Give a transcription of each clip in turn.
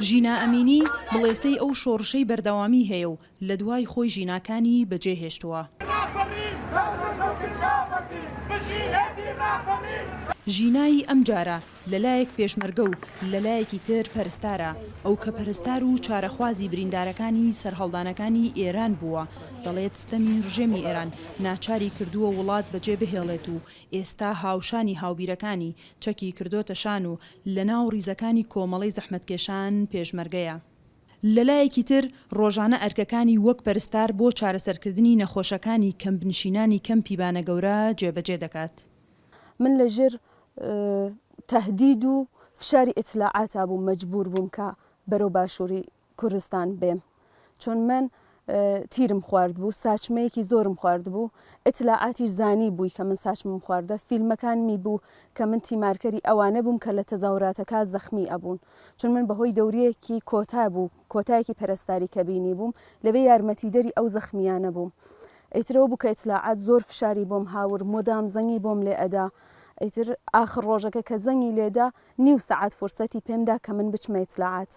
ژینا ئەمینی بڵێسەی ئەو شۆڕشەی بەردەوامی هەیە و لە دوای خۆی ژیناکانی بەجێ هێشتووە. ژینای ئەمجارە لە لایەک پێشمەرگە و لە لایەکی تر پەرستارە، ئەو کە پەرستار و چارەخوازی بریندارەکانی سەرهەڵدانەکانی ئێران بووە، دەڵێت ستەمی ڕژێمی ئێران ناچاری کردووە وڵات بەجێ بهێڵێت و ئێستا هاوشانی هاوبیرەکانی چەکی کردۆتە شان و لەناو ڕیزەکانی کۆمەڵەی زەحمەتکێشان پێشمەرگەیە. لەلایەکی تر ڕۆژانە ئەرکەکانی وەک پەرستار بۆ چارەسەرکردنی نەخۆشەکانی کەمپنشینانی کەمپی بانەگەورە جێبەجێ دەکات. من لە ژێر تەهدید و فشاری ئیتلاعاتا بووم مەجبوور بووم کە بەرەو باشووری کوردستان بێم چون من تیرم خوارد بوو ساچمەیەکی زۆرم خوارد بوو ئیتلاعاتیش زانی بووی کە من ساچمم خواردە فیلمەکانمی بوو کە من تیمارکەری ئەوانە بووم کە لە تەزاوراتەکە زەخمی ئەبوون چون من بەهۆی دەوریەکی کۆتا بوو کۆتایەکی پەرستاری کە بینی بووم لەوێ یارمەتیدەری ئەو زەخمیانە بووم ئیتر ئەوە بوو کە ئیتلاعات زۆر فشاری بۆم هاورد مۆدام زەنگی بۆم لێ ئەدا ئیتر ئاخر ڕۆژەکە کە زەنگی لێدا نیو سەعات فرسەتی پێم دا کە من بچمە ئیتلاعات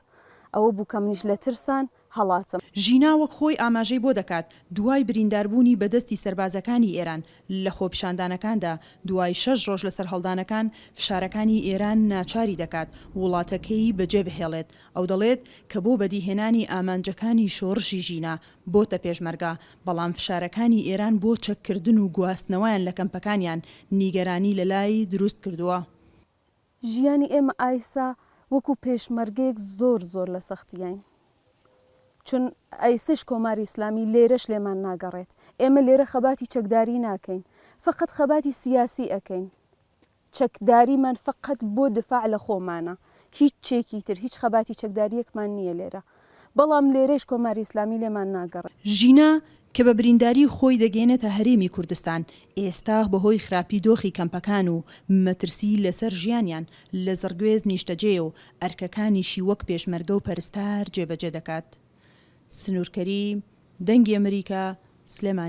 ئەوە بوو کە منیش لە ترسان هەڵاتم. ژینا وەک خۆی ئاماژەی بۆ دەکات، دوای برینداربوونی بە دەستی سەربازەکانی ئێران لە خۆپیشاندانەکاندا، دوای شەش ڕۆژ لە سەرهەڵدانەکان، فشارەکانی ئێران ناچاری دەکات وڵاتەکەی بەجێبهێڵێت. ئەو دەڵێت کە بۆ بەدیهێنانی ئامانجەکانی شۆڕشی ژینا بۆتە پێشمەرگە، بەڵام فشارەکانی ئێران بۆ چەککردن و گواستنەوەیان لە کەمپەکانیان نیگەرانی لەلای دروست کردووە. ژیانی ئێمە ئایسا وەکو پێشمەرگەیەک زۆر زۆر لە سەختیاین چون ئەیسەش کۆماری ئیسلامی لێرەش لێمان ناگەڕێت ئێمە لێرە خەباتی چەکداری ناکەین فەقەت خەباتی سیاسی ئەکەین چەکداریمان فەقەت بۆ دفاع لە خۆمانە هیچ چێکی تر هیچ خەباتی چەکداریەکمان نییە لێرە بەڵام لێرەیش کۆماری ئیسلامی لێمان ناگەڕێ. ژینا کە بە برینداری خۆی دەگەیەنێتە هەرێمی کوردستان، ئێستا بەهۆی خراپی دۆخی کەمپەکان و مەترسی لەسەر ژیانیان لە زڕگوێز نیشتەجێیە و ئەرکەکانیشی وەک پێشمەرگە و پەرستار جێبەجێ دەکات. سنوور کەریم، دەنگی ئەمریکا، سلێمانی.